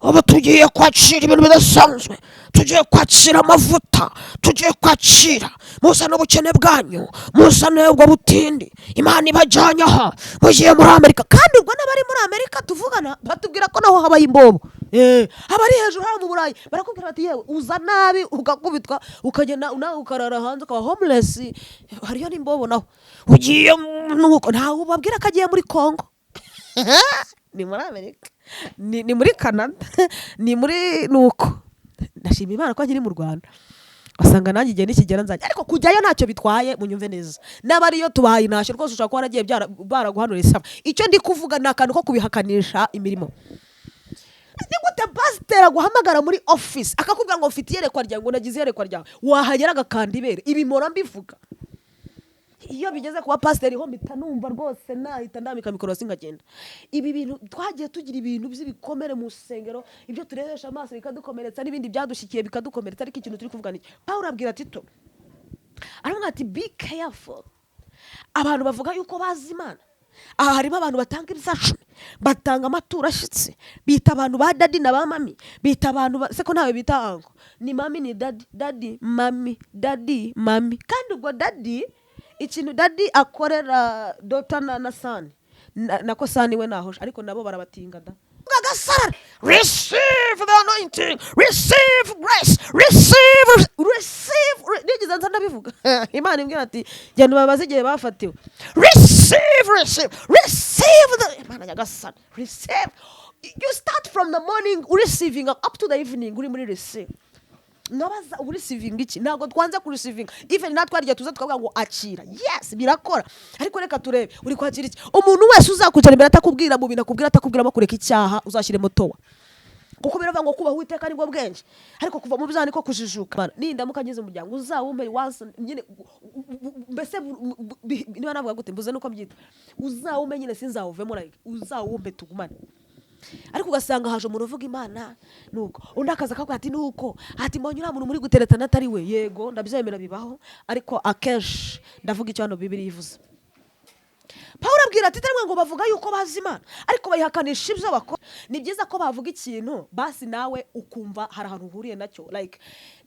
Ubu tugiye kwakira ibintu bidasanzwe, tugiye kwakira amavuta, tugiye kwakira. Muzane ubukene bwanyu, muzane ubwo butindi. Imana ibajyanye aha, mugiye muri Amerika. Kandi ubwo n'abari muri Amerika tuvugana batubwira ko naho habaye imbobo. Abari hejuru hano mu Burayi barakubwira bati: "Yewe, uza nabi ugakubitwa, ukagenda nawe ukarara hanze, ukaba homeless." Hariyo n'imbobo naho ugiye. Nuko ntawe ubabwira ko agiye muri Congo, ni muri Amerika, ni muri Canada, ni muri nuko. Ndashima Imana ko nkiri mu Rwanda. Wasanga nanjye igihe nikigera nzajya, ariko kujyayo ntacyo bitwaye. Munyumve neza, n'abariyo tubahaye intashyo rwose. Ushobora kuba waragiye baraguhanuriye isaba. Icyo ndi kuvuga ni akantu ko kubihakanisha imirimo. Ni gute pasiteri aguhamagara muri ofisi akakubwira ngo mfite iyerekwa ryawe, ngo nagize iyerekwa ryawe, wahagera agakanda ibere? Ibi mpora mbivuga. Iyo bigeze kuba pasiteri ho mpita numva rwose nahita ndambika mikoro hasi nkagenda. Ibi bintu twagiye tugira ibintu by'ibikomere mu rusengero, ibyo turebesha amaso bikadukomeretsa, n'ibindi byadushyikiye bikadukomeretsa. Ariko ikintu turi kuvuga ni iki? Pawulo abwira Tito, aravuga ati: "Be careful." Abantu bavuga yuko bazi Imana, aha harimo abantu batanga ibzacumi, batanga amaturo ashyitse, bita abantu ba daddy na ba mummy, bita abantu se ko ntawe bita uncle, ni mummy, ni daddy, daddy, mummy, daddy, mummy. Kandi ubwo daddy, ikintu daddy akorera daughter na son, nako son we nahoshe, ariko nabo barabatinga da agasarara. Receive the anointing, receive grace, receive, receive. Nigeze nza ndabivuga, Imana imbwira ati: "Genda ubabaze igihe bafatiwe." Receive, receive, receive the Imana nyagasani, receive. You start from the morning receiving up to the evening, uri muri receive. Nkabaza, ubu receiving iki? Ntabwo twanze kureceivinga. Even natwe hari igihe tuza tukavuga ngo akira. Yes, birakora, ariko reka turebe uri kwakira iki. Umuntu wese uzakwicara imbere atakubwira mu bintu akubwira, atakubwiramo kureka icyaha, uzashyiremo towa, kuko biravuga ngo kubaha Uwiteka nibwo bwenge, ariko kuva mu byaha niko kujijuka. Nindamuka ngize umuryango, uzawumpe once nyine, mbese niba navuga gute, mbuze nuko mbyita, uzawumpe nyine, sinzawuvemo, like uzawumpe tugumane. Ariko ugasanga haje umuntu uvuga Imana, nuko undi akaza akavuga ati nuko ati: "Mbonye uriya muntu muri guteretana atari we." Yego, ndabyemera, bibaho, ariko akenshi ndavuga icyo hano Bibiri ivuze. Pawulo abwira ati ngo bavuga yuko bazi Imana, ariko bayihakanisha ibyo bakora. Ni byiza ko bavuga ikintu, basi nawe ukumva hari ahantu uhuriye nacyo. Like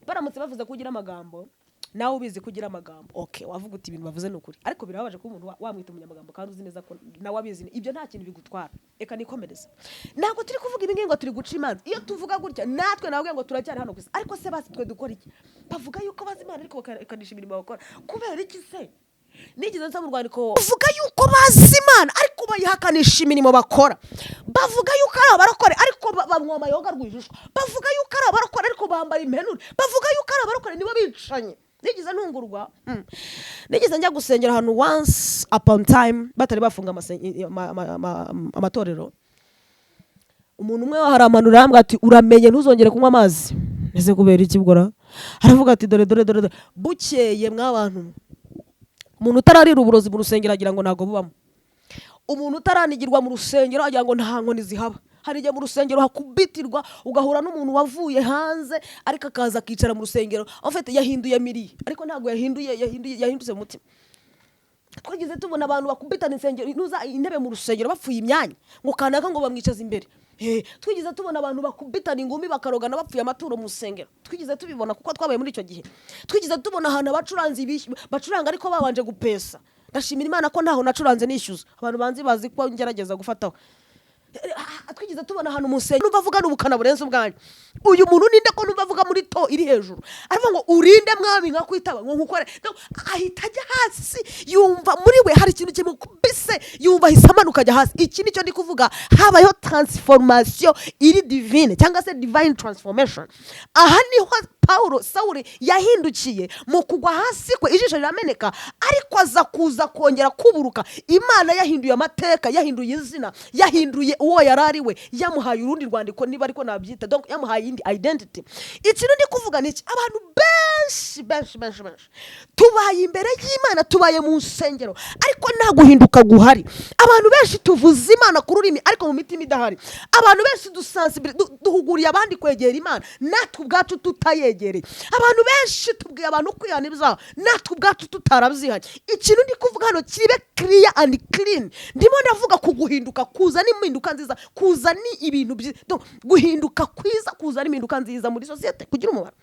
baramutse bavuze ko ugira amagambo, nawe ubizi ko ugira amagambo, okay, wavuga uti ibintu bavuze ni ukuri. Ariko birababaje kuba umuntu wamwita umunyamagambo kandi uzi neza ko nawe abizi. Ibyo nta kintu bigutwara. Reka nikomereze. Ntabwo turi kuvuga ibi ngibi ngo turi guca imanza. Iyo tuvuga gutya, natwe nawe ngo turacyari hano gusa. Ariko se basi twe dukora iki? Bavuga yuko bazi Imana, ariko bakakanisha imirimo bakora. Kubera iki se? Nigeze nsa mu rwandiko, bavuga yuko bazi Imana, ariko bayihakanisha imirimo bakora. Bavuga yuko ari abarokore, ariko banywa amayoga rwihishwa. Bavuga yuko ari abarokore, ariko bambara impenure. Bavuga yuko ari abarokore, nibo bicanye. Nigeze ntungurwa. Nigeze njya gusengera ahantu once upon time, batari bafunga amatorero. Umuntu umwe haramanura, arambwira ati: "Uramenye ntuzongere kunywa amazi." Ese kubera iki? Bwora aravuga ati: "Dore, dore, dore, dore." Bukeye mw'abantu, umuntu utararira uburozi mu rusengero agira ngo ntabwo bubamo. Umuntu utaranigirwa mu rusengero agira ngo nta nkoni zihaba. Hari igihe mu rusengero hakubitirwa, ugahura n'umuntu wavuye hanze, ariko akaza akicara mu rusengero. En fait yahinduye miriye, ariko ntabwo yahinduye, yahinduye, yahindutse mu mutima. Twageze tubona abantu bakubitana insengero, ntuza intebe mu rusengero, bapfuye imyanya, ngo kanaka ngo bamwicaze imbere. Twigeze tubona abantu bakubitana ingumi, bakarogana, bapfuye amaturo mu rusengero. Twigeze tubibona kuko twabaye muri icyo gihe. Twigeze tubona ahantu abacuranzi bacuranga ariko babanje gupesa. Ndashimira Imana ko ntaho nacuranze nishyuza. Abantu banzi bazi ko ngerageza gufataho. Twigeze tubona ahantu mu nsengero numva avuga n'ubukana burenze ubwanyu. Uyu muntu ninde ko numva avuga muri ton iri hejuru? Aravuga ngo: "Urinde mwami nkakwitaba ngo nkukore?" No, ahita ajya hasi, yumva muri we hari ikintu kimukubise, yumva ahise amanuka ajya hasi. Iki nicyo ndi kuvuga, habayeho transformation iri divine, cyangwa se divine transformation. Aha niho Paulo, Sawuli yahindukiye mu kugwa hasi kwe, ijisho rirameneka, ariko aza kuza kongera kuburuka. Imana yahinduye amateka, yahinduye izina, yahinduye uwo yari ari we, yamuhaye urundi rwandiko, niba ariko nabyita. Donc yamuhaye indi identity. Ikintu ndi kuvuga ni iki? Abantu benshi, benshi, benshi, benshi tubaye imbere y'Imana, tubaye mu nsengero, ariko nta guhinduka guhari. Abantu benshi tuvuze Imana ku rurimi, ariko mu mitima idahari. Abantu benshi duhuguriye abandi kwegera Imana, natwe ubwacu tutayegera. Yabegereye. Abantu benshi tubwiye abantu kwihana ibyaha, natwe ubwacu tutarabyihanye. Ikintu ndi kuvuga hano kibe clear and clean. Ndimo ndavuga ku guhinduka kuzana impinduka nziza, kuzana ibintu byiza. Donc, guhinduka kwiza kuzana impinduka nziza muri sosiyete kugira umumaro.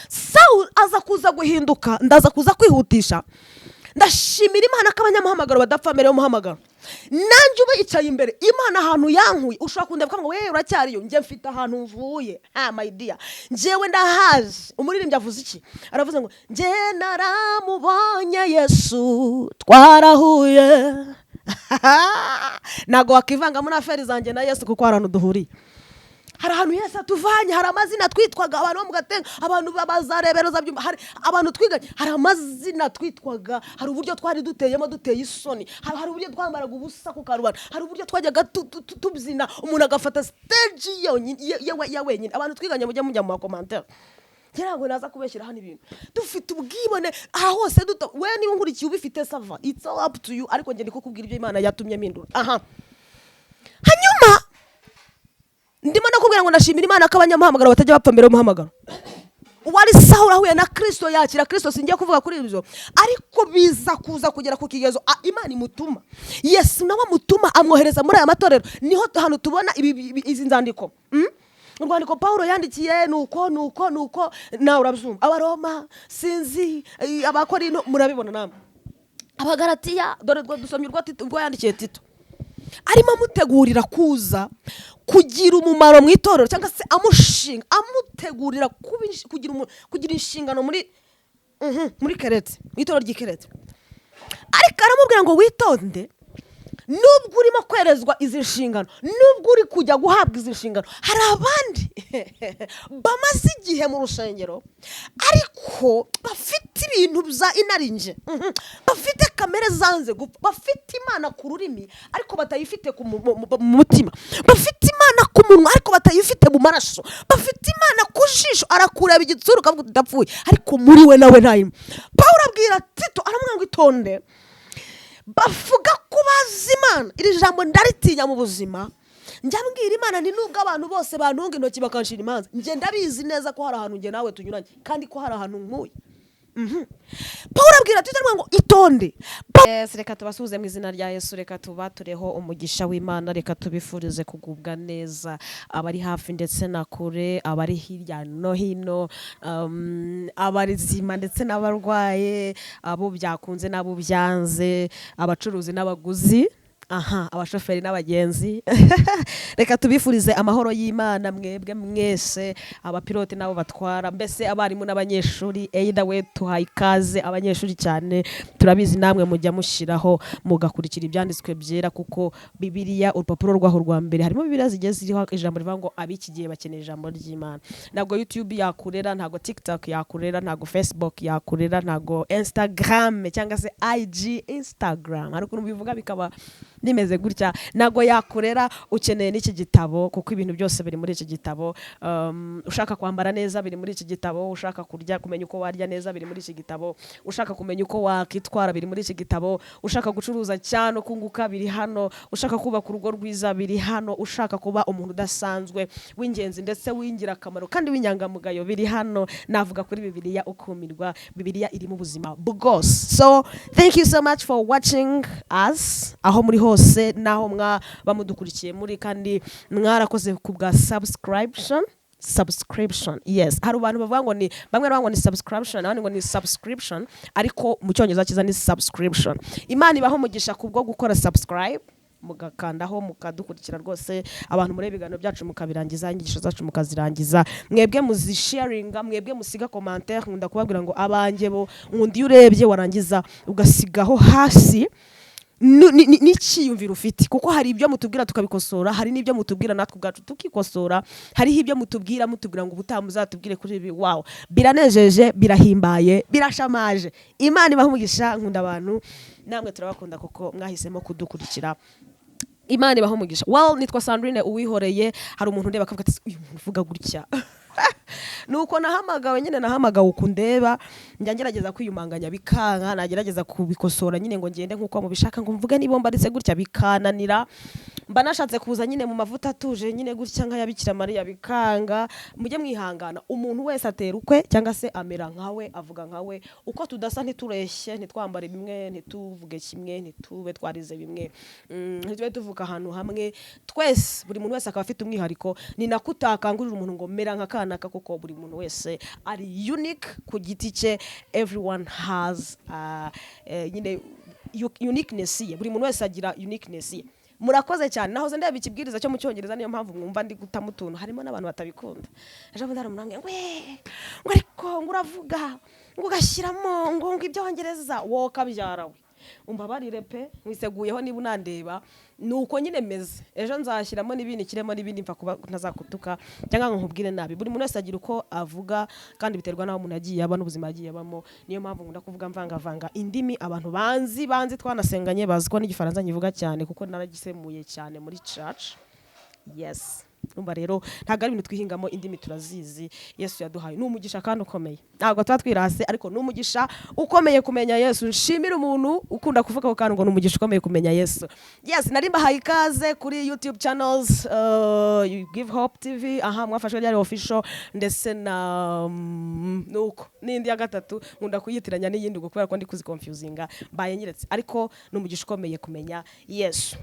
Sawuli aza kuza guhinduka. Ndaza kuza kwihutisha. Ndashimira Imana ko abanyamuhamagaro badapfa mbere y'umuhamagaro. Nanjye uba yicaye imbere, Imana ahantu yankuye, ushobora kundeba ukavuga ngo: "Wewe uracyariyo." Njye mfite ahantu mvuye. Ha, my dear, njyewe ndahazi. Umuririmbyi avuze iki? Aravuze ngo: "Njye naramubonye Yesu, twarahuye." Ntabwo wakivanga muri affaires zanjye na Yesu, kuko hari ahantu duhuriye, hari ahantu Yesu atuvanye. Hari amazina twitwaga, abantu bo mu Gatenga, abantu bazarebero byumba, hari abantu twiganye, hari amazina twitwaga, hari uburyo twari duteyemo, duteye isoni, hari uburyo twambaraga ubusa ku karubanda, hari uburyo twajyaga tubyina, umuntu agafata stage yonyine ya wenyine. Abantu twiganye, mujya mu ma commentaires. Ngira ngo naza kubeshyira hano ibintu dufite ubwibone aha hose duto. We niba unkurikiye ubifite, ça va, it's all up to you, ariko njye ndi kukubwira ibyo Imana yatumye mpindura aha. Hanyuma ndimo nakubwira ngo ndashimira Imana ko abanyamuhamagaro batajya bapfa mbere y'umuhamagaro. Uwari Sawuli ahuye na Kirisito, yakira Kirisito. Singiye kuvuga kuri ibyo, ariko biza kuza kugera ku kigezo Imana imutuma, Yesu nawe amutuma, amwohereza muri aya matorero. Niho hantu tubona izi nzandiko. Urwandiko Paul yandikiye, nuko nawe urabyumva, Abaroma, sinzi, Abakorino, murabibona namwe, Abagaratiya. Dore dusomye urwo yandikiye Tito, arimo amutegurira kuza kugira umumaro mu itorero, cyangwa se amushinga, amutegurira kugira inshingano muri Kerete, mu itorero ry'i Kerete. Ariko aramubwira ngo: "Witonde, nubwo urimo kwerezwa izi nshingano, nubwo uri kujya guhabwa izi nshingano, hari abandi bamaze igihe mu rusengero ariko bafite ibintu bya inarinje, bafite kamere zanze gupfa, bafite Imana ku rurimi ariko batayifite mu mutima, bafite Imana ku munwa ariko batayifite mu maraso, bafite Imana ku jisho, arakureba igitsura ukavuga uti ndapfuye, ariko muri we nawe ntayimo." Paul abwira Tito, aramubwira ngo: "Itonde, bavuga ko bazi Imana." Iri jambo ndaritinya mu buzima. Njya mbwira Imana nti: "Nubwo abantu bose bantunga intoki bakanshira imanza, njye ndabizi neza ko hari ahantu njye nawe tunyuranye, kandi ko hari ahantu nkuye." Paul abwira Tito, aramubwira ngo: "Itonde." Yes, reka tubasuhuze mu izina rya Yesu. Reka tubatureho umugisha w'Imana. Reka tubifurize kugubwa neza, abari hafi ndetse na kure, abari hirya no hino, abarizima ndetse n'abarwaye, abo byakunze n'abo byanze, abacuruzi n'abaguzi, aha, abashoferi n'abagenzi. Reka tubifurize amahoro y'Imana mwebwe mwese, abapilote n'abo batwara, mbese abarimu n'abanyeshuri. Either way, tuhaye ikaze abanyeshuri cyane. Turabizi namwe mujya mushyiraho mugakurikira ibyanditswe byera, kuko Bibiliya, urupapuro rwaho rwa mbere, harimo Bibiliya zigiye ziriho ijambo rivuga ngo ab'iki gihe bakeneye ijambo ry'Imana. Ntabwo YouTube yakurera, ntabwo TikTok yakurera, ntabwo Facebook yakurera, ntabwo Instagram cyangwa se IG, Instagram, hari ukuntu bivuga bikaba nimeze gutya, ntabwo yakurera. Ukeneye n'iki gitabo, kuko ibintu byose biri muri iki gitabo. Ushaka kwambara neza, biri muri iki gitabo. Ushaka kurya, kumenya uko warya neza, biri muri iki gitabo. Ushaka kumenya uko wakitwara, biri muri iki gitabo. Ushaka gucuruza cyane ukunguka, biri hano. Ushaka kubaka urugo rwiza, biri hano. Ushaka kuba umuntu udasanzwe, w'ingenzi ndetse w'ingirakamaro kandi w'inyangamugayo, biri hano. Navuga kuri Bibiliya ukumirwa. Bibiliya irimo ubuzima bwose. So thank you so much for watching us aho muri hose n'aho mwaba mudukurikiye muri, kandi mwarakoze ku bwa subscription. Subscription, yes. Hari abantu bavuga ngo ni, bamwe bavuga ngo ni subscription, abandi ngo ni subscription, ariko mu Cyongereza cyiza ni subscription. Imana ibaho umugisha kubwo gukora subscribe, mugakandaho, mukadukurikira rwose. Abantu muri ibiganiro byacu mukabirangiza, inyigisho zacu mukazirangiza, mwebwe muzisharinga, mwebwe musiga commentaire. Nkunda kubabwira ngo abanjye bo nkunda iyo urebye warangiza ugasigaho hasi n'icyiyumviro ufite, kuko hari ibyo mutubwira tukabikosora, hari n'ibyo mutubwira natwe ubwacu tukikosora, hariho ibyo mutubwira mutubwira ngo ubutaha muzatubwire kuri ibi. Wow, biranejeje, birahimbaye, birashamaje. Imana ibaha umugisha. Nkunda abantu, namwe turabakunda kuko mwahisemo kudukurikira. Imana ibaha umugisha. Well, nitwa Sandrine Uwihoreye. Hari umuntu ureba akavuga ati: "Uyu muntu uvuga gutya." Nuko nahamagawe nyine, nahamagawe uku ndeba. Njya ngerageza kwiyumanganya bikanka, nagerageza kubikosora nyine ngo ngende nk'uko mubishaka, ngo mvuge niba mbaritse gutya bikananira. Mba nashatse kuza nyine mu mavuta atuje nyine gutya nka ya Bikira Mariya, bikanga. Mujye mwihangana, umuntu wese atera ukwe cyangwa se amera nkawe, avuga nkawe. Uko tudasa, ntitureshye, ntitwambare bimwe, ntituvuge kimwe, ntitube twarize bimwe, ntitube tuvuka ahantu hamwe twese, buri muntu wese akaba afite umwihariko. Ni nako utakangurira umuntu ngo mera nka kanaka, kuko buri muntu wese ari unique ku giti cye. Everyone has nyine uniqueness ye, buri muntu wese agira uniqueness ye. Murakoze cyane. Nahoze ndeba ikibwiriza cyo mu Cyongereza, niyo mpamvu mwumva ndi gutamo utuntu. Harimo n'abantu batabikunda. Ejo bundi hari umuntu wambwiye ngo ngo ariko ngo uravuga ngo ugashyiramo ngo Ibyongereza, wowe kabyara we. Umbabarire pe, nkwiseguyeho niba unandeba, ni uko nyine meze. Ejo nzashyiramo n'ibindi, kiremo n'ibindi, mfa kuba ntazakutuka cyangwa ngo nkubwire nabi. Buri muntu wese agira uko avuga, kandi biterwa n'aho umuntu yagiye aba n'ubuzima yagiye abamo. Niyo mpamvu nkunda kuvuga mvangavanga indimi. Abantu banzi, banzi twanasenganye, bazi ko n'Igifaransa nkivuga cyane, kuko naragisemuye cyane muri church. Yes, urumva rero ntabwo ari ibintu twihingamo, indimi turazizi. Yesu yaduhaye ni umugisha kandi ukomeye. Ntabwo tuba twirase, ariko ni umugisha ukomeye kumenya Yesu. Nshimire umuntu ukunda kuvuga ako kantu ngo ni umugisha ukomeye kumenya Yesu. Yes, nari mbahaye ikaze kuri YouTube channels You Give Hope TV, aha mwafashwe ryari official, ndetse na nuko n'indi ya gatatu nkunda kuyitiranya n'iyindi ubwo kubera ko ndi kuziconfusinga, mbaye nyiretse. Ariko ni umugisha ukomeye kumenya Yesu.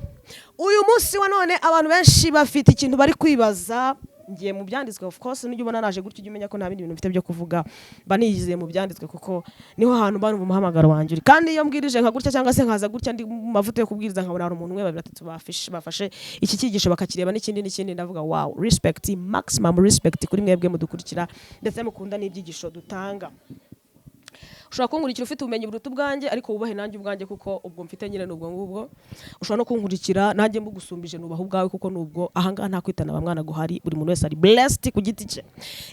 Uyu munsi wa none abantu benshi bafite ikintu bari kwibaza. Ngiye mu byanditswe, of course. Nujya ubona naje gutyo, ujye umenya ko nta bindi bintu mfite byo kuvuga, mba niyizeye mu byanditswe, kuko niho hantu mba numva umuhamagaro wanjye uri. Kandi iyo mbwirije nka gutya cyangwa se nkaza gutya ndi mu mavuta yo kubwiriza, nkabona hari umuntu umwe, babiri, batatu bafashe iki cyigisho bakakireba n'ikindi n'ikindi, ndavuga wow, respect, maximum respect kuri mwebwe mudukurikira ndetse mukunda n'ibyigisho dutanga. Ushobora kunkurikira ufite ubumenyi buruta ubwanjye, ariko wubahe nanjye ubwanjye, kuko ubwo mfite nyine ni ubwo ngubwo. Ushobora no kunkurikira nanjye mbugusumbije, nubaha ubwawe, kuko nubwo ahangaha nta kwitana ba mwana guhari, buri muntu wese ari blessed ku giti cye.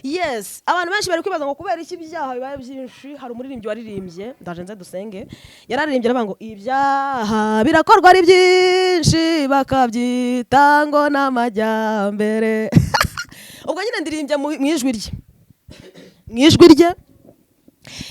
Yes, abantu benshi bari kwibaza ngo kubera iki ibyaha bibaye byinshi. Hari umuririmbyi waririmbye, ndaje nze dusenge, yararirimbye aravuga ngo ibyaha birakorwa ari byinshi, bakabyita ngo n'amajyambere. Ubwo nyine ndirimbye mu ijwi rye, mu ijwi rye.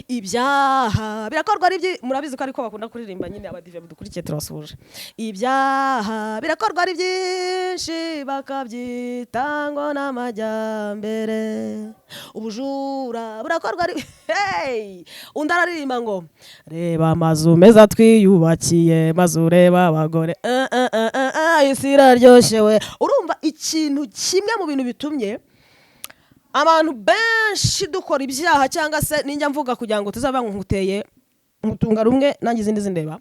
Ibyaha birakorwa ari byi, murabizi ko ariko bakunda kuririmba nyine. Abadive mudukurikiye, turabasuhuje. Ibyaha birakorwa ari byinshi, bakabyita ngo n'amajyambere. Ubujura burakorwa ari, hey! Undi araririmba ngo reba amazu meza twiyubakiye, maze ureba abagore, isi iraryoshye we. Urumva ikintu kimwe mu bintu bitumye abantu benshi dukora ibyaha, cyangwa se ninjya mvuga kugira ngo tuzaba ngo nkuteye nkutunga rumwe nanjye izindi zindeba,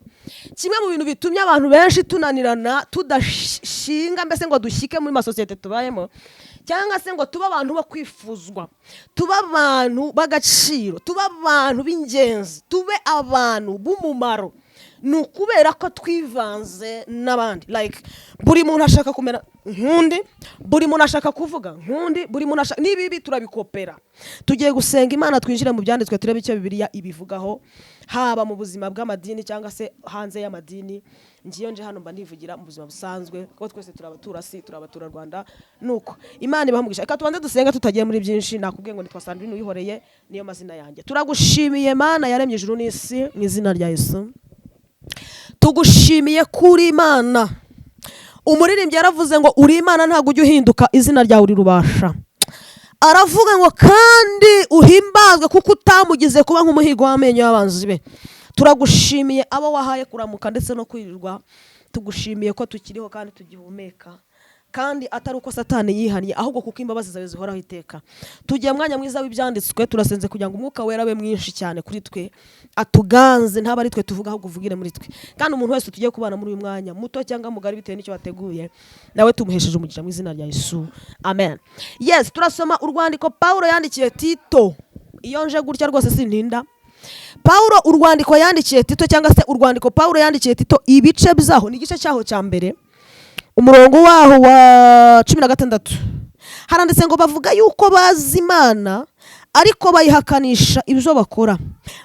kimwe mu bintu bitumye abantu benshi tunanirana, tudashinga mbese ngo dushyike muri masosiyete tubayemo, cyangwa se ngo tube abantu bo kwifuzwa, tube abantu b'agaciro, tube abantu b'ingenzi, tube abantu b'umumaro, ni ukubera ko twivanze n'abandi. Like buri muntu ashaka kumera nk'undi, buri muntu ashaka kuvuga nk'undi, buri muntu ashaka n'ibibi turabikopera. Tugiye gusenga Imana, twinjire mu byanditswe, turebe icyo Bibiliya ibivugaho, haba mu buzima bw'amadini cyangwa se hanze y'amadini. Ngiyo nje hano mba nivugira mu buzima busanzwe, kuko twese turi abaturasi, turi abaturarwanda. Nuko Imana ibaha umugisha. Reka tubanze dusenga tutagiye muri byinshi. Nakubwiye ngo nitwa Sandrine Uwihoreye, niyo mazina yanjye. Turagushimiye Mana yaremye ijuru n'isi, mu izina rya Yesu tugushimiye kuri Imana. Umuririmbyi yaravuze ngo uri Imana, ntabwo ujya uhinduka, izina ryawe rirubasha. Aravuga ngo kandi uhimbazwe kuko utamugize kuba nk'umuhigo w'amenyo y'abanzi be. Turagushimiye abo wahaye kuramuka ndetse no kwirirwa. Tugushimiye ko tukiriho kandi tugihumeka, kandi atari uko Satani yihannye, ahubwo kuko imbabazi zawe zihoraho iteka. Tugiye mwanya mwiza w'ibyanditswe. Turasenze kugira ngo Umwuka Wera abe mwinshi cyane kuri twe, atuganze, ntaba ari twe tuvuga, ahubwo uvugire muri twe. Kandi umuntu wese tugiye kubana muri uyu mwanya muto cyangwa mugari, bitewe n'icyo wateguye, nawe tumuhesheje umugisha mu izina rya Yesu, amen. Yes, turasoma urwandiko Pawulo yandikiye Tito. Iyo nje gutya rwose sintinda. Pawulo urwandiko yandikiye Tito, cyangwa se urwandiko Pawulo yandikiye Tito, ibice byaho ni igice cyaho cya mbere, umurongo waho wa 16, haranditse ngo bavuga yuko bazi Imana, ariko bayihakanisha ibyo bakora.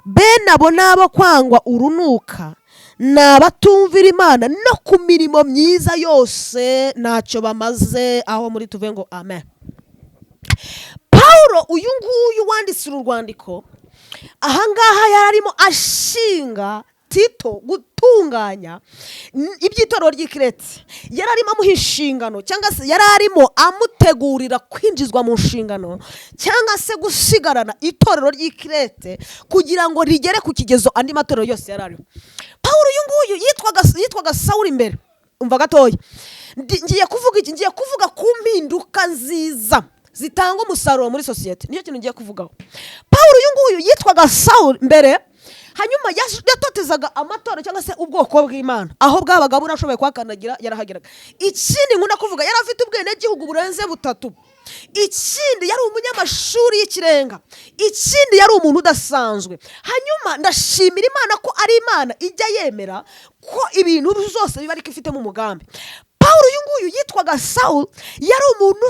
Bene abo ni abo kwangwa urunuka, ni abatumvira Imana, no ku mirimo myiza yose ntacyo bamaze. Aho muri tuve ngo amen. Pawulo Pawulo uyu nguyu wanditse uru rwandiko, ahangaha yari arimo ashinga Tito gutunganya iby'itorero ry'Ikirete. Yari arimo amuha inshingano, cyangwa se yari arimo amutegurira kwinjizwa mu nshingano, cyangwa se gusigarana itorero ry'Ikirete kugira ngo rigere ku kigezo andi matorero yose yari ariho. Pawulo uyu nguyu yitwaga Sawuri imbere. Umva gatoya. Ngiye kuvuga iki? Ngiye kuvuga ku mpinduka nziza zitanga umusaruro muri sosiyete. Nicyo kintu ngiye kuvugaho. Pawulo uyu nguyu yitwaga Sawuri mbere. Hanyuma yatotezaga amatorero cyangwa se ubwoko bw'Imana. Aho bwabaga burashoboye kuhakandagira, yarahageraga. Ikindi nkunda kuvuga, yari afite ubwenegihugu burenze butatu. Ikindi, yari umunyamashuri y'ikirenga. Ikindi, yari umuntu udasanzwe. Hanyuma ndashimira Imana ko ari Imana ijya yemera ko ibintu byose biba ariko ifitemo umugambi. Pawulo uyu nguyu yitwaga Sawuli, yari umuntu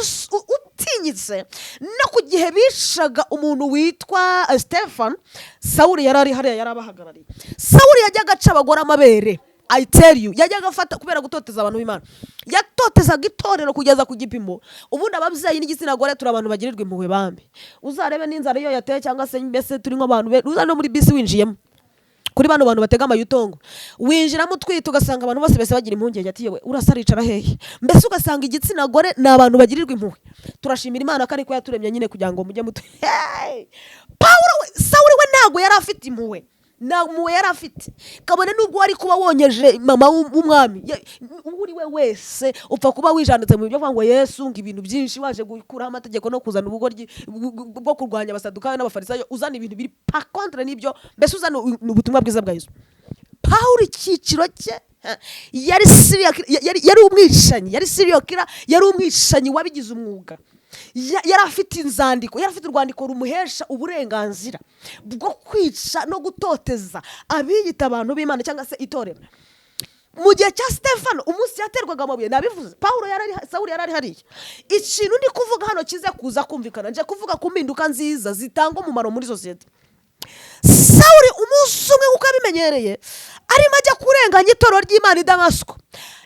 utinyitse. No ku gihe bicaga umuntu witwa Stefan, Sawuli yari ari hariya, yari abahagarariye. Sawuli yajyaga aca abagore amabere. I tell you, yajyaga afata kubera gutoteza abantu b'Imana. Yatotezaga itorero kugeza ku gipimo. Ubundi ababyeyi n'igitsina gore turi abantu bagirirwa impuhwe bambi. Uzarebe n'inzara iyo yateye, cyangwa se mbese turi nk'abantu uza no muri bisi winjiyemo, kuri bano bantu batega amayutongo, winjiramo utwite, ugasanga abantu bose bese bagira impungenge, ati: "Yewe, urasa aricara hehe?" Mbese ugasanga igitsina gore ni abantu bagirirwa impuhwe. Turashimira Imana ko ariko yaturemye nyine kugira ngo mujye mutu. Hey! Pawulo we, Sawuli we, ntabwo yari afite impuhwe. Nta mpuhwe yari afite, kabone n'ubwo wari kuba wonkeje mama w'umwami. Uwo uri we wese, upfa kuba wijanditse mu byo kuvuga ngo Yesu, ngo ibintu byinshi, waje gukuraho amategeko no kuzana ubugoryi bwo kurwanya Abasadukayo n'Abafarisayo, uzana ibintu biri par contre n'ibyo, mbese uzana ubutumwa bwiza bwa Yesu. Pawulo icyiciro cye, ha, yari serial killer, yari umwicanyi, yari serial killer, yari umwicanyi wabigize umwuga. Yari afite inzandiko, yari afite urwandiko rumuhesha uburenganzira bwo kwica no gutoteza abiyita abantu b'Imana cyangwa se itorero. Mu gihe cya Stefano, umunsi yaterwaga amabuye, nabivuze, Pawulo yari ari, Sawuli yari ari hariya. Ikintu ndi kuvuga hano kize kuza kumvikana. Nje kuvuga ku mpinduka nziza zitanga umumaro muri sosiyete. Sawuli umunsi umwe, nk'uko yabimenyereye, arimo ajya kurenganya itorero ry'Imana i Damasiko,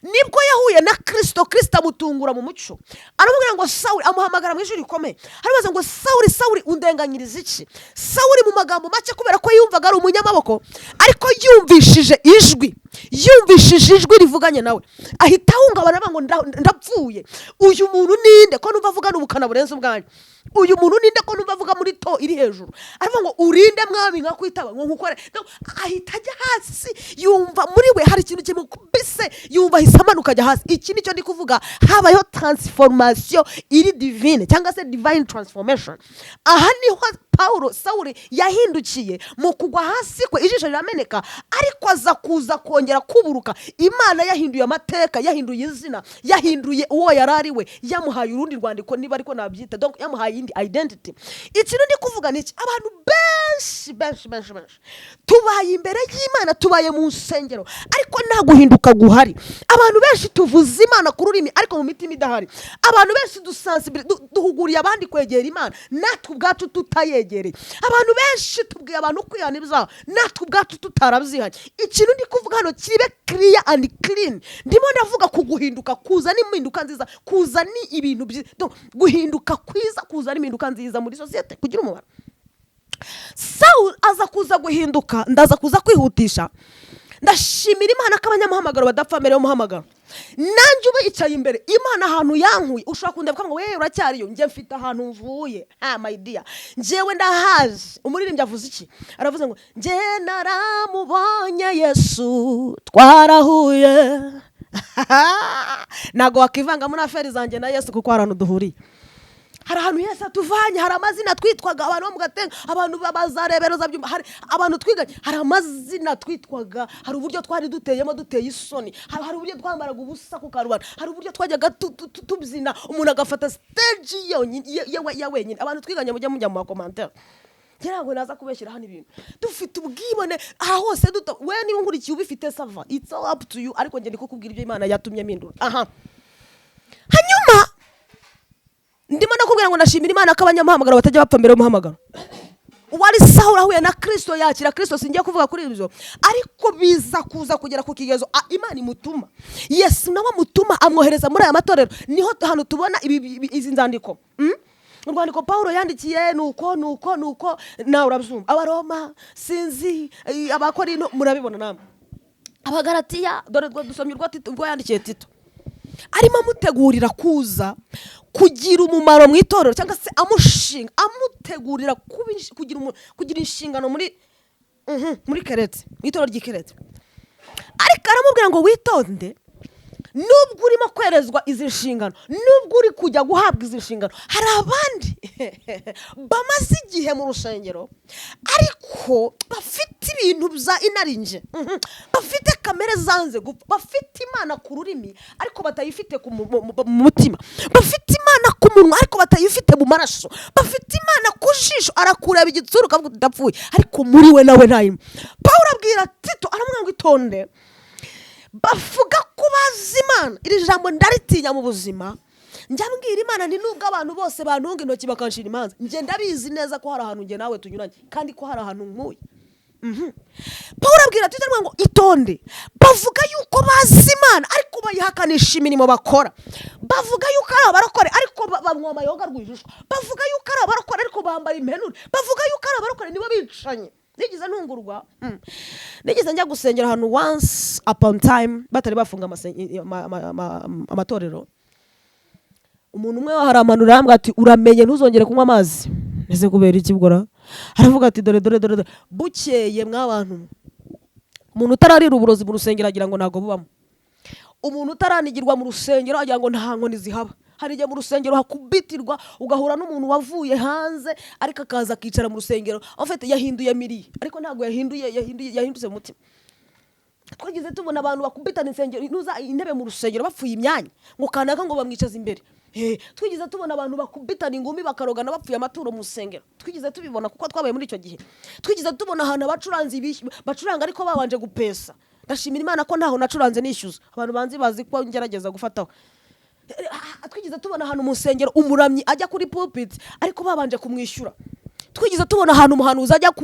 nibwo yahuye na Kirisito. Kirisito amutungura mu mucyo, aramubwira ngo: "Sawuli." Amuhamagara mu ijwi rikomeye, aramubaza ngo: "Sawuli, Sawuli, undenganyiriza iki?" Sawuli mu magambo make, kubera ko yumvaga ari umunyamaboko, ariko yumvishije ijwi rivuganye nawe, ahita ahungabana, aravuga ngo: "Ndapfuye. Uyu muntu ninde ko numva avugana ubukana burenze ubwanyu? Uyu muntu ninde ko numva avuga muri ton iri hejuru?" Aravuga ngo: "Urinde mwami, nkakwitaba ngo nkukore?" No, ahita ajya hasi, yumva muri we hari ikintu kimukubise, yumva ahise amanuka ajya hasi. Iki nicyo ndi kuvuga, habayeho transformation iri divine cyangwa se divine transformation. Aha niho Paulo, Sawuli yahindukiye. Mu kugwa hasi kwe, ijisho rirameneka, ariko aza kuza kongera kuburuka. Imana yahinduye amateka, yahinduye izina, yahinduye uwo yari ari we, yamuhaye urundi rwandiko, niba ariko nabyita. Donc yamuhaye indi identity. Ikintu ndi kuvuga ni iki? Abantu benshi benshi benshi benshi tubaye imbere y'Imana, tubaye mu nsengero, ariko nta guhinduka guhari. Abantu benshi tuvuze Imana ku rurimi, ariko mu mitima idahari. Abantu benshi duhuguriye abandi kwegera Imana, natwe ubwacu tutayegereye. Abantu benshi tubwiye abantu kwihana ibyaha, natwe ubwacu tutarabyihanye. Ikintu ndi kuvuga hano kibe clear and clean. Ndimo ndavuga ku guhinduka kuza n'impinduka nziza, kuza ni ibintu byiza. Donc, guhinduka kwiza kuza n'impinduka nziza muri sosiyete kugira umumaro. Sawuli aza kuza guhinduka. Ndaza kuza kwihutisha. Ndashimira Imana ko abanyamuhamagaro badapfa mbere y'umuhamagaro. Nanjye uba yicaye imbere, Imana ahantu yankuye, ushobora kundeba ngo: "Wewe uracyariyo." Njye mfite ahantu mvuye. Ha, my dear, njyewe ndahazi. Umuririmbyi avuze iki? Aravuze ngo: "Njye naramubonye Yesu, twarahuye." Ntabwo wakivanga muri affaires zanjye na Yesu, kuko hari ahantu duhuriye, hari ahantu Yesu atuvanye. Hari amazina twitwaga, abantu bo mu Gatenga, abantu bazarebereza byumba, hari abantu twiganye, hari amazina twitwaga, hari uburyo twari duteyemo, duteye isoni, hari uburyo twambaraga ubusa ku karubanda, hari uburyo twajyaga tubyina, umuntu agafata stage yonyine ya wenyine. Abantu twiganye, mujya mujya mu ma commentaires. Ngira ngo naza kubeshyira hano ibintu dufite ubwibone aha hose duto. We niba nkurikiye ubifite, ça va, it's all up to you, ariko njye ndi kukubwira ibyo Imana yatumye mpindura aha. Hanyuma ndimo ndakubwira ngo ndashimira Imana ko abanyamuhamagaro batajya bapfa mbere y'umuhamagaro. Uwari Sawuli ahuye na Kirisito, yakira Kirisito. Singiye kuvuga kuri ibyo, ariko biza kuza kugera ku kigezo Imana imutuma, Yesu nawe amutuma, amwohereza muri aya matorero. Niho hantu tubona izi nzandiko. Urwandiko Pawulo yandikiye nuko nuko nuko, nawe urabyumva. Abaroma, sinzi, Abakorino, murabibona namwe. Abagaratiya, dore rwo dusomye urwo Tito, urwo yandikiye Tito, arimo amutegurira kuza kugira umumaro mu itorero, cyangwa se amushinga, amutegurira kugira inshingano muri Kerete, mu itorero ry'i Kerete. Ariko aramubwira ngo: "Witonde, nubwo urimo kwerezwa izi nshingano, nubwo uri kujya guhabwa izi nshingano, hari abandi bamaze igihe mu rusengero ariko bafite ibintu bya inarinje, bafite kamere zanze gupfa, bafite Imana ku rurimi ariko batayifite mu mutima, bafite Imana ku munwa ariko batayifite mu maraso, bafite Imana ku jisho, arakureba igitsura ukavuga uti ndapfuye, ariko muri we nawe ntayimo." Pawulo abwira Tito, aramubwira ngo: "Itonde, bavuga ko bazi Imana." Iri jambo ndaritinya mu buzima. Njya mbwira Imana nti: "Nubwo abantu bose bantunga intoki bakanshira imanza, njye ndabizi neza ko hari ahantu njye nawe tunyuranye, kandi ko hari ahantu nkuye." Paul abwira Tito, aravuga ngo: "Itonde, bavuga yuko bazi Imana ariko bayihakanisha imirimo bakora. Bavuga yuko ari abarokore ariko banywa amayoga rwihishwa. Bavuga yuko ari abarokore ariko bambaye impenure. Bavuga yuko ari abarokore, nibo bicanye." Nigeze ntungurwa. Nigeze njya gusengera ahantu once upon time batari bafunga amatorero. Umuntu umwe haramanura, arambwira ati: "Uramenye ntuzongere kunywa amazi." Ese kubera iki bwora? Aravuga ati: "Dore, dore, dore, dore." Bukeye mw'abantu, umuntu utararira uburozi mu rusengero agira ngo ntabwo bubamo. Umuntu utaranigirwa mu rusengero agira ngo nta nkoni zihaba. Hari igihe mu rusengero hakubitirwa, ugahura n'umuntu wavuye hanze ariko akaza akicara mu rusengero, en fait yahinduye miri, ariko ntabwo yahinduye yahinduye yahindutse mu mutima. Twageze tubona abantu bakubitana insengero, ntuza intebe mu rusengero, bapfuye imyanya, ngo kanaka ngo bamwicaze imbere. Twigeze tubona abantu bakubitana ingumi, bakarogana, bapfuye amaturo mu rusengero. Twigeze tubibona kuko twabaye muri icyo gihe. Twigeze tubona ahantu abacuranzi bacuranga ariko babanje gupesa. Ndashimira Imana ko ntaho nacuranze nishyuza. Abantu banzi bazi ko ngerageza gufataho. Twigeze tubona ahantu mu nsengero umuramyi ajya kuri pulpit ariko babanje kumwishyura. Twigeze tubona ahantu umuhanuzi ajya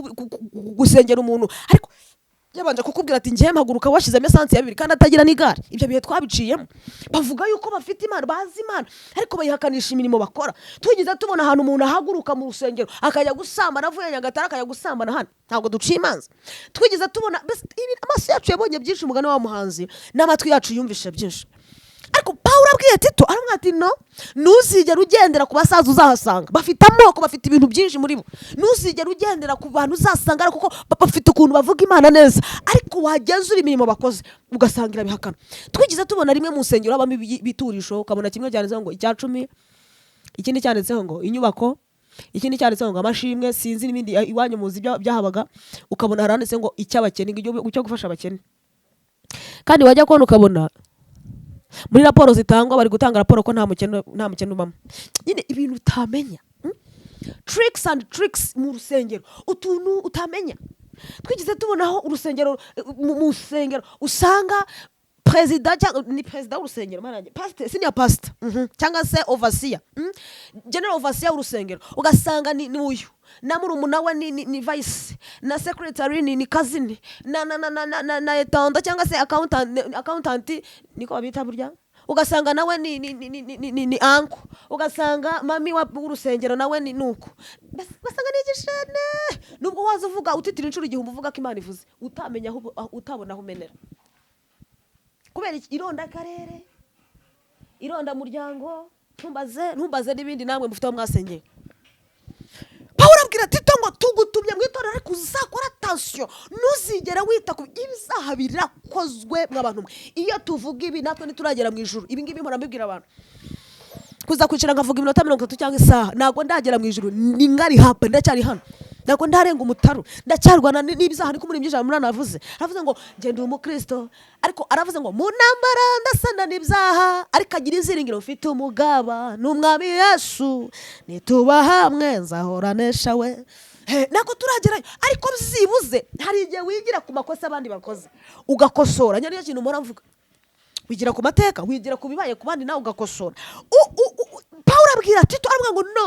gusengera umuntu ariko yabanje kukubwira ati: "Ngiye mpaguruka washyizemo essence ya 2," kandi atagira n'igare. Ibyo bihe twabiciyemo. Bavuga yuko bafite Imana, bazi Imana, ariko bayihakanisha imirimo bakora. Twigeze tubona ahantu umuntu ahaguruka mu rusengero akajya gusambana, avuye Nyagatare akajya gusambana hano. Ntabwo duciye imanza. Twigeze tubona mbese amaso yacu yabonye byinshi, umugani wa muhanzi, n'amatwi yacu yumvishe byinshi. Ariko Pawulo abwiye Tito, aramubwira ati: "No, ntuzigere ugendera ku basaza uzahasanga, bafite amoko, bafite ibintu byinshi muri bo. Ntuzigere ugendera ku bantu uzasanga ariko kuko bafite ukuntu bavuga Imana neza, ariko wagenzura imirimo bakoze ugasanga irabihakana." Twigeze tubona rimwe mu nsengero habamo ibiturisho, ukabona kimwe cyanditseho ngo icya 10, ikindi cyanditseho ngo inyubako, ikindi cyanditseho ngo amashimwe, sinzi n'ibindi. Iwanyu muzi byahabaga. Ukabona haranditse ngo icy'abakene, ngo icyo gufasha abakene, kandi wajya kubona ukabona muri raporo zitangwa bari gutanga raporo ko nta mukene ubamo. Nyine ibintu utamenya, Tricks and tricks mu rusengero, utuntu utamenya. Twigeze tubonaho urusengero, mu rusengero usanga perezida, cyangwa ni perezida w'urusengero, mana yanjye, pastor, senior pastor, cyangwa se overseer, general overseer w'urusengero, ugasanga ni uyu na murumuna we ni vice, na secretary ni cousin, na etanda cyangwa se accountant, niko babita burya, ugasanga nawe ni uncle, ugasanga mami w'urusengero nawe ni nuko. Mbese ugasanga ni igishene. Nubwo waza uvuga utitira inshuro 1000 uvuga ko Imana ivuze, utamenya aho utabona aho umenera. Kubera iki? Ironda akarere, ironda muryango, ntumbaze, ntumbaze n'ibindi namwe mufite aho mwasengeye. Pawulo abwira Tito ngo: "Tugutumye mu itorero, ariko uzakora attention, ntuzigere wita ku ibyaha birakozwe." Mw'abantu mwe, iyo tuvuga ibi natwe ntituragera mu ijuru. Ibi ngibi mpora mbibwira abantu, kuza kwicara nkavuga iminota 30 cyangwa isaha, ntabwo ndagera mu ijuru. Ni ngari hapa, ndacyari hano, ntabwo ndarenga umutaru, ndacyarwana n'ibyaha. Niko muri 108 avuze, aravuze ngo: "Ngenda umukristo," ariko aravuze ngo: "Mu ntambara ndasana n'ibyaha," ariko agira iziringiro: "Mfite umugaba, ni Umwami Yesu, nituba hamwe nzahora nesha we." Ntabwo turagerayo, ariko byibuze hari igihe wigira ku makosa abandi bakoze ugakosora. Niyo kintu mpora mvuga: wigira ku mateka, wigira ku bibaye ku bandi, nawe ugakosora. Pawulo abwira Tito, aravuga ngo: "No,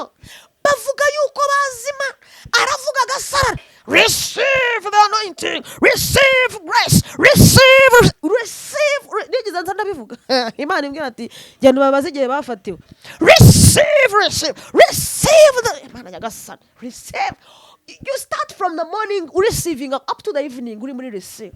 bavuga yuko bazima." Aravuga agasarara: "Receive the anointing, receive grace, receive, receive." Nigeze nza ndabivuga. Imana. Imana imbwira ati: "Genda ubabaze igihe bafatiwe." Receive, receive, receive the Imana nyagasani. Receive. You start from the morning receiving up to the evening, uri muri receive.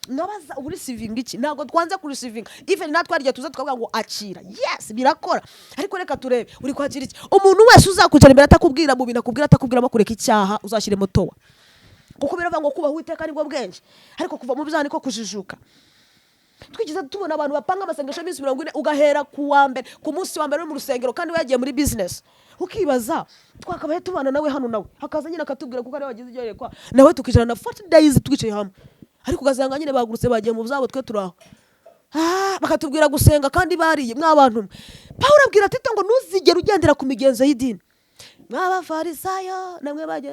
Nabaza, ubu receiving iki? Ntabwo twanze ku receiving. Even natwe hari igihe tuza tukavuga ngo akira. Yes, birakora, ariko reka turebe uri kwakira iki. Umuntu wese uzakwicara imbere atakubwira mu bintu akubwira, atakubwiramo kureka icyaha, uzashyiremo towa, kuko biravuga ngo kubaha Uwiteka nibwo bwenge, ariko kuva mu byaha niko kujijuka. Twigeze tubona abantu bapanga amasengesho y'iminsi 40, ugahera ku wa mbere, ku munsi wa mbere uri mu rusengero kandi we yagiye muri business, ukibaza twakabaye tubana nawe hano, nawe hakaza nyine akatubwira, kuko ariwe wagize ibyo yerekwa, nawe tukicarana na 40 days twicaye hamwe, ariko ugasanga nyine bagurutse bagiye mu byabo, twe turi aho. Bakatubwira gusenga kandi bariye. Mwabantu mwe, Pawulo abwira Tito ngo ntuzigere ugendera ku migenzo y'idini. Mw'abafarisayo namwe bajya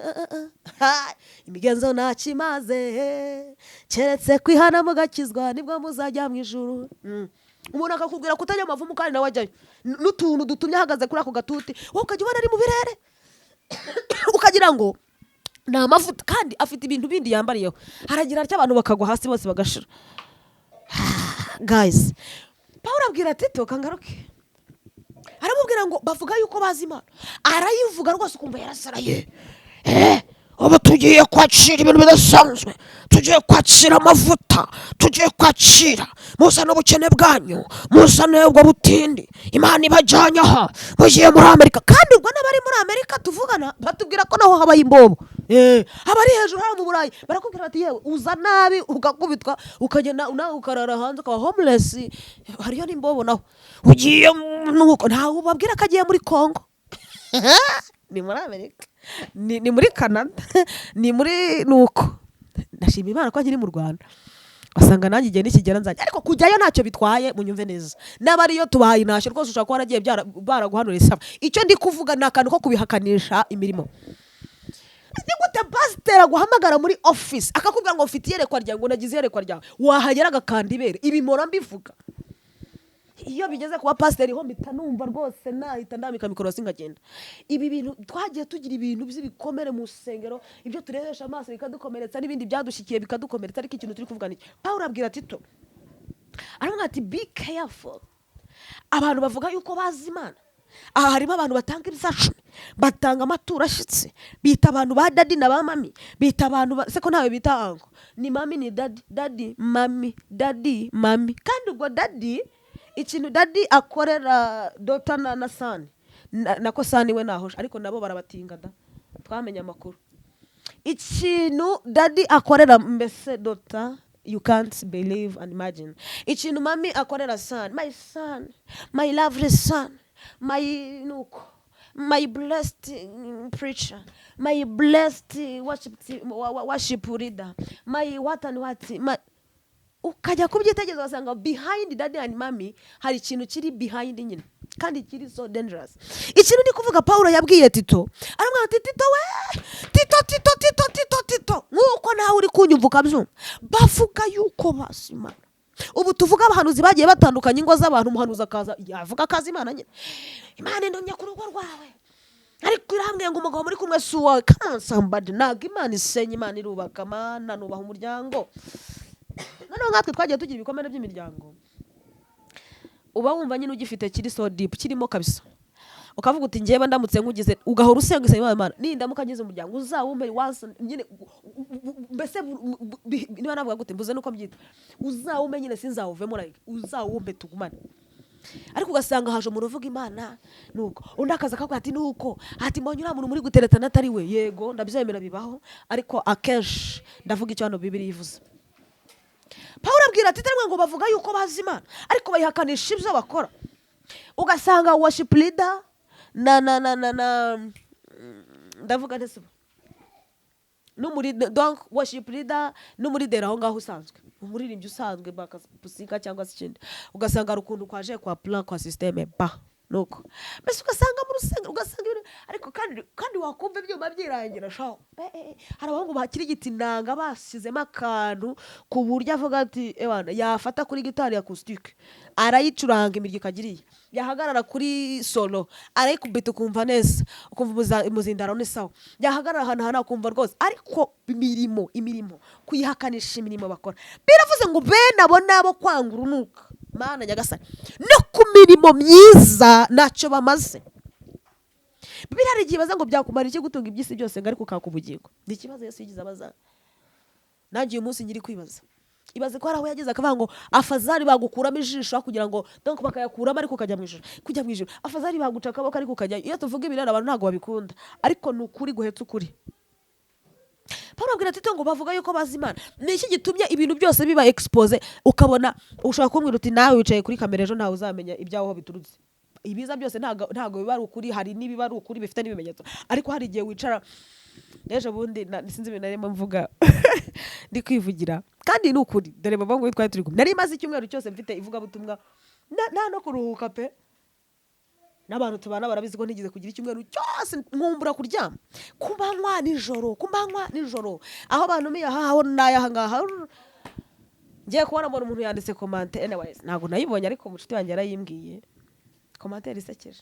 Ha, imigenzo ntakimaze keretse kwihana mugakizwa, nibwo muzajya mu ijuru. Umuntu akakubwira kutajya mu mavumu kandi nawe ajyayo. N'utuntu dutumye ahagaze kuri ako gatuti, wowe ukajya ubona ari mu birere, ukagira ngo ni amavuta, kandi afite ibintu bindi yambariyeho. Haragira atya abantu bakagwa hasi bose bagashira. Guys, Paul abwira Tito, kangaruke, aramubwira ngo bavuga yuko bazi Imana. Arayivuga rwose ukumva yarasaraye. Ubu tugiye kwakira ibintu bidasanzwe, tugiye kwakira amavuta, tugiye kwakira. Muzane ubukene bwanyu, muzane ubwo butindi. Imana ibajyanye aha, mugiye muri Amerika. Kandi ubwo n'abari muri Amerika tuvugana batubwira ko naho habaye imbobo. Abari hejuru hano mu Burayi barakubwira bati: "Yewe, uza nabi ugakubitwa, ukagenda nawe ukarara hanze, ukaba homeless." Hariyo n'imbobo naho. Ugiye Nuko ntawe ubabwira ko agiye muri Congo, ni muri Amerika, ni muri Canada, ni muri nuko. Ndashima Imana ko nkiri mu Rwanda, wasanga nanjye igihe nikigera nzajya, ariko kujyayo ntacyo bitwaye. Munyumve neza, n'abariyo tubahaye intashyo rwose. Ushobora kuba waragiye baraguhanura isaba. Icyo ndi kuvuga ni akantu ko kubihakanisha imirimo. Ni gute pasiteri aguhamagara muri office akakubwira ngo mfite iyerekwa ryawe, ngo nagize iyerekwa ryawe, wahagera agakanda ibere? Ibi mpora mbivuga. Iyo bigeze kuba pasiteri ho mpita numva rwose nahita ndambika mikoro hasi nkagenda. Ibi bintu twagiye tugira ibintu by'ibikomere mu rusengero, ibyo turebesha amaso bikadukomeretsa, n'ibindi byadushyikiye bikadukomeretsa. Ariko ikintu turi kuvuga ni iki? Pawulo abwira Tito, aramubwira ati: "Be careful." Abantu bavuga yuko bazi Imana, aha harimo abantu batanga ibizacumi, batanga amaturo ashyitse, bita abantu ba daddy na ba mummy, bita abantu se ko ntawe bita uncle, ni mummy, ni daddy, daddy, mummy, daddy, mummy. Kandi ubwo daddy, ikintu daddy akorera daughter na son, nako son we nahoshe, ariko nabo barabatinga da, twamenye amakuru. Ikintu daddy akorera mbese daughter, you can't believe and imagine. Ikintu mummy akorera son, my son, my lovely son, my nuko, my blessed preacher, my blessed worship, worship leader, my what and what, my, ukajya kubyitegereza ugasanga behind daddy and mummy hari ikintu kiri behind nyine, kandi kiri so dangerous. Ikintu ndi kuvuga, Paul yabwiye Tito, aramubwira ati: "Tito we, Tito, Tito, Tito, Tito, Tito, nk'uko nawe uri kunyumva ukabyumva, bavuga yuko bazi Imana." Ubu tuvuga abahanuzi bagiye batandukanya ingo z'abantu. Umuhanuzi akaza yavuga akazi Imana nyine, Imana indumye ku rugo rwawe, ariko irambwiye ngo umugabo muri kumwe si uwawe. Come on, somebody. Ntabwo Imana isenya, Imana irubaka. Mana, nubaha umuryango. Noneho nkatwe twagiye tugira ibikomere by'imiryango, uba wumva nyine ugifite kiri so deep, kirimo kabisa, ukavuga uti: "Njyewe ndamutse nkugize," ugahora usenga, isaba Imana: "Imana, nindamuka ngize umuryango uzawumpe once nyine." Mbese niba navuga gute, mbuze nuko mbyita, uzawumpe nyine sinzawuvemo, like uzawumpe tugumane. Ariko ugasanga haje umuntu uvuga Imana, nuko undi akaza akavuga ati: "Nuko," ati: "Mbonye uriya muntu muri guteretana atari we." Yego, ndabyemera bibaho, ariko akenshi ndavuga icyo hano Bibiri ivuze. Pawulo abwira ati ngo bavuga yuko bazi Imana, ariko bayihakanisha ibyo bakora. Ugasanga worship leader na ndavuga ndetse n'umuri, donc worship leader n'umurideri aho ngaho usanzwe, umuririmbyi usanzwe bakapusika cyangwa se ikindi, ugasanga hari ukuntu kwaje kwa plan, kwa système ba nuko mbese ugasanga mu rusengero, ugasanga ariko kandi wakumva ibyuma byirangira sha. Hari abahungu bakirigita inanga bashyizemo akantu ku buryo avuga ati: "Ewana," yafata kuri gitari acoustique arayicuranga imiryo ikagiriye, yahagarara kuri solo arayikubita ukumva neza, ukumva umuzindaro ni sawa, yahagarara ahantu ahantu akumva rwose. Ariko imirimo kuyihakanisha imirimo bakora, biravuze ngo bene abo nabo kwanga urunuka. Mana nyagasani, no ku mirimo myiza ntacyo bamaze. Bibiliya hari igihe ibaza ngo byakumara iki gutunga iby'isi byose ngo ariko ukaka ubugingo? Ni ikibazo Yesu yigeze abaza, nanjye uyu munsi nyiri kwibaza. Ibaze ko hari aho yageze akavuga ngo afazari bagukuramo ijisho aho kugira ngo, donc bakayakuramo ariko ukajya mu ijuru, kujya mu ijuru. Afazari baguca akaboko ariko ukajya. Iyo tuvuga ibi rero abantu ntabwo babikunda, ariko ni ukuri guhetse ukuri. Paul abwira Tito ngo bavuga yuko bazi Imana. Ni iki gitumye ibintu byose biba expose? Ukabona ushobora kumbwira uti nawe wicaye kuri kamera, ejo ntawe uzamenya ibyawe aho biturutse. Ibiza byose ntabwo biba ari ukuri. Hari n'ibiba ari ukuri bifite n'ibimenyetso, ariko hari igihe wicara n'ejo bundi sinzi ibintu narimo mvuga, ndi kwivugira kandi ni ukuri. Dore baba ngo twari turi kumwe, nari maze icyumweru cyose mfite ivugabutumwa, nta no kuruhuka pe. N'abantu tubana barabizi ko ntigeze kugira icyumweru cyose nkumbura kuryama ku manywa nijoro, ku manywa nijoro, aho bantumiye aha, aho n'aya ngaha. Ngiye kubona mbona umuntu yanditse commentaire. Anyways, ntabwo nayibonye ariko umucuti wanjye yarayimbwiye, commentaire isekeje.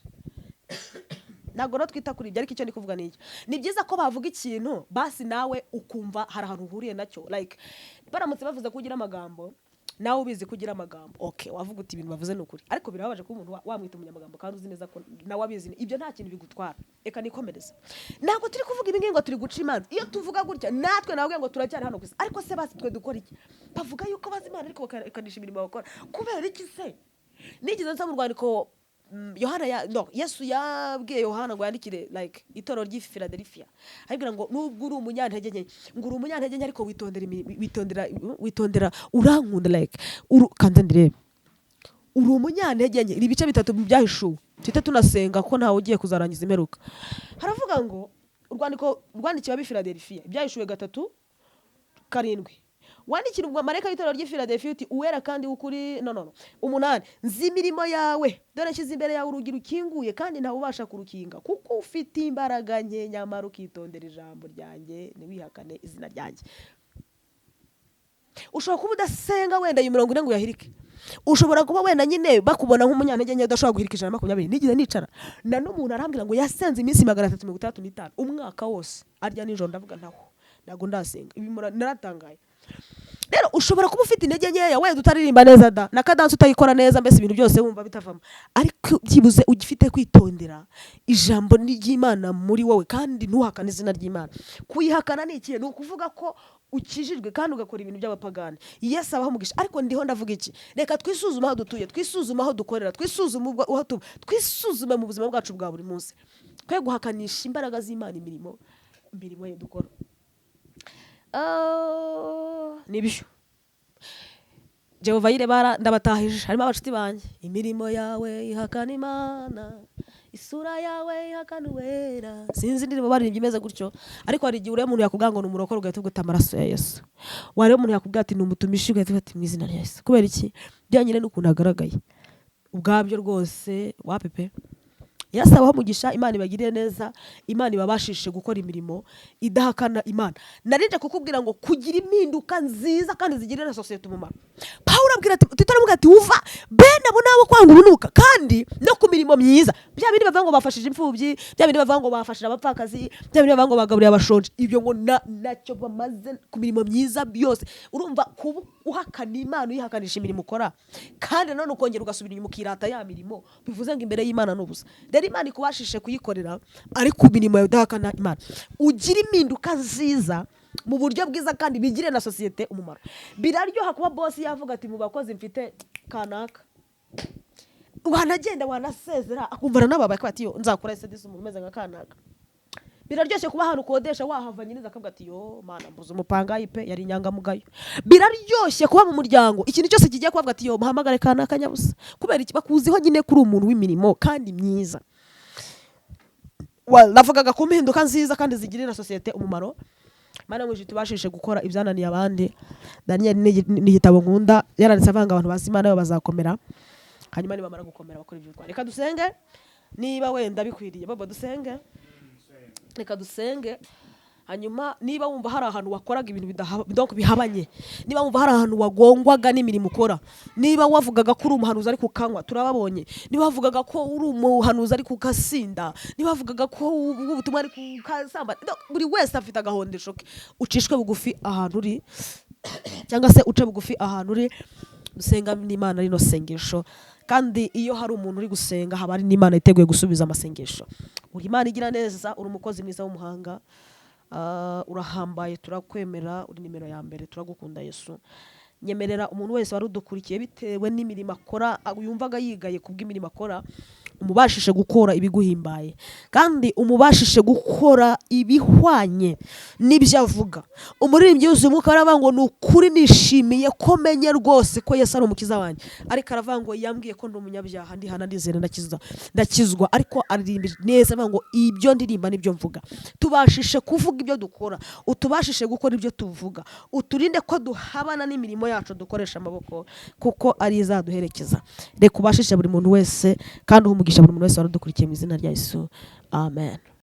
Ntabwo rero twita kuri ibyo, ariko icyo ndi kuvuga ni icyo: ni byiza ko bavuga ikintu basi nawe ukumva hari ahantu uhuriye nacyo. Like baramutse bavuze ko ugira amagambo, nawe ubizi ko ugira amagambo, okay, wavuga uti ibintu bavuze ni ukuri. Ariko birababaje ko umuntu wamwita umunyamagambo kandi uzi neza ko nawe abizi. Ibyo nta kintu bigutwara. Reka nikomereze. Ntabwo turi kuvuga ibi ngibi ngo turi guca imanza. Iyo tuvuga gutya natwe nawe ngo turacyari hano gusa. Ariko se basi twe dukora iki? Bavuga yuko bazi Imana ariko bakakanisha imirimo bakora. Kubera iki se? Nigeze nsoma urwandiko Yohana ya, no, Yesu yabwiye Yohana ngo yandikire like itorero ry'i Philadelphia, aribwira ngo nubwo uri umunyantege nke, ngo uri umunyantege nke ariko witondera witondera urankunda. Like uru kanze ndirebe, uri umunyantege nke. Ni ibice bitatu mu Byahishuwe. Tuhite tunasenga ko ntawe ugiye kuzarangiza imperuka. Haravuga ngo urwandiko rwandikiwe ab'i Philadelphia, Ibyahishuwe 3:7: wandikira ubwo marayika w'itorero ry'i Philadelphia uti uwera kandi w'ukuri, no no no 8: nzi imirimo yawe, dore nshyize imbere yawe urugi rukinguye kandi ntawe ubasha kurukinga, kuko ufite imbaraga nke, nyamara ukitondera ijambo ryanjye ntiwihakane izina ryanjye. Ushobora kuba udasenga wenda iyi 40 ngo uyahirike. Ushobora kuba wenda nyine bakubona nk'umunyantege nke udashobora guhirika 120. Nigeze nicara na n'umuntu arambwira ngo yasenze iminsi 365, umwaka wose, arya nijoro. Ndavuga ntaho, ntabwo ndasenga ibi. Naratangaye. Rero ushobora kuba ufite intege nkeya, wenda utaririmba neza da, na cadence utayikora neza, mbese ibintu byose wumva bitavamo, ariko byibuze ugifite kwitondera ijambo ry'Imana muri wowe kandi ntuhakane izina ry'Imana. Kuyihakana ni ikihe? Ni ukuvuga ko ukijijwe kandi ugakora ibintu by'abapagani. Yesu abaho umugisha. Ariko ndiho ndavuga iki? Reka twisuzume aho dutuye, twisuzume aho dukorera, twisuzume aho tuba, twisuzume mu buzima bwacu bwa buri munsi, twe guhakanisha imbaraga z'Imana imirimo ye dukora. Ah, nibyo. Jehova yire bara ndabatahije, harimo abashuti banjye. Imirimo yawe ihakana Imana, isura yawe ihakana uwera. Sinzi indirimbo baririmbye imeze gutyo, ariko hari igihe ureba umuntu yakubwira ngo ni umurokore ugahita uguta amaraso ya Yesu. Wareba umuntu yakubwira ati ni umutumishi ugahita uvuga ati mu izina rya Yesu. Kubera iki? Byanyine n'ukuntu agaragaye ubwabyo rwose wapepe. Yesu abaho umugisha, Imana ibagirire neza, Imana ibabashishe gukora imirimo idahakana Imana. Narinje kukubwira ngo kugira impinduka nziza kandi zigirira sosiyete umumaro. Pawulo abwira ati, Tito aramubwira ati uva bene abo nabo kwanga urunuka, kandi no ku mirimo myiza, bya bindi bavuga ngo bafashije imfubyi, bya bindi bavuga ngo bafashije abapfakazi, bya bindi bavuga ngo bagaburiye abashonje, ibyo ngo nacyo bamaze ku mirimo myiza byose. Urumva kuba uhakana Imana uyihakanisha imirimo ukora, kandi nanone ukongera ugasubira inyuma ukirata ya mirimo, bivuze ngo imbere y'Imana ni ubusa. Rero Imana ikubashishe kuyikorera ariko imirimo yawe udahakana Imana, ugira impinduka nziza mu buryo bwiza kandi bigire na sosiyete umumaro. Biraryoha kuba boss yavuga ati mu bakozi mfite kanaka, wanagenda wanasezera akumva aranababaye, akavuga ati yo nzakora ese umuntu umeze nka kanaka. Biraryoshye kuba ahantu ukodesha wahava nyiriza akavuga ati yo Mana, mbuze umupangayi pe, yari inyangamugayo. Biraryoshye kuba mu muryango ikintu cyose kigiye kubavuga ati yo muhamagare kanaka nyabusa. Kubera iki? Bakuziho nyine kuri umuntu w'imirimo kandi myiza. Well, navugaga ku mpinduka nziza kandi zigirira sosiyete umumaro. Mana muje tubashishe gukora ibyananiye abandi. Daniel ni igitabo nkunda, yaranditse avanga abantu bazi Imana bazakomera, hanyuma nibamara gukomera bakora ibyo. Reka dusenge niba wenda bikwiriye. Baba dusenge, reka dusenge. Hanyuma niba wumva hari ahantu wakoraga ibintu donc bihabanye, niba wumva hari ahantu wagongwaga n'imirimo ukora, niba wavugaga ko uri umuhanuzi ariko ukanywa, turababonye, niba wavugaga ko uri umuhanuzi ariko ugasinda, niba wavugaga ko uvuga ubutumwa ariko ukasamba, donc buri wese afite agahondesho ke. Ucishwe bugufi ahantu uri. Cyangwa se uce bugufi ahantu uri, dusenga n'Imana rino sengesho. Kandi iyo hari umuntu uri gusenga, haba hari n'Imana yiteguye gusubiza amasengesho. Uri Imana igira neza, uri umukozi mwiza w'umuhanga. Urahambaye, turakwemera, uri nimero ya mbere, turagukunda Yesu. Nyemerera umuntu wese wari udukurikiye, bitewe n'imirimo akora, yumvaga yigaye kubw'imirimo akora, umubashishe gukora ibiguhimbaye, kandi umubashishe gukora ibihwanye n'ibyo avuga. Umuririmbyi yuzuye umwuka aravuga ngo: "Ni ukuri nishimiye ko menye rwose ko Yesu ari umukiza wanjye." Ariko aravuga ngo: "Yambwiye ko ndi umunyabyaha, ndihana, ndizera, ndakizwa, ndakizwa." Ariko aririmba neza avuga ngo: "Ibyo ndirimba nibyo mvuga." Tubashishe kuvuga ibyo dukora, utubashishe gukora ibyo tuvuga, uturinde ko duhabana n'imirimo yacu dukoresha amaboko, kuko ari izaduherekeza. Reka ubashishe buri muntu wese, kandi uha umugisha buri muntu wese wari udukurikiye, mu izina rya Yesu, amen.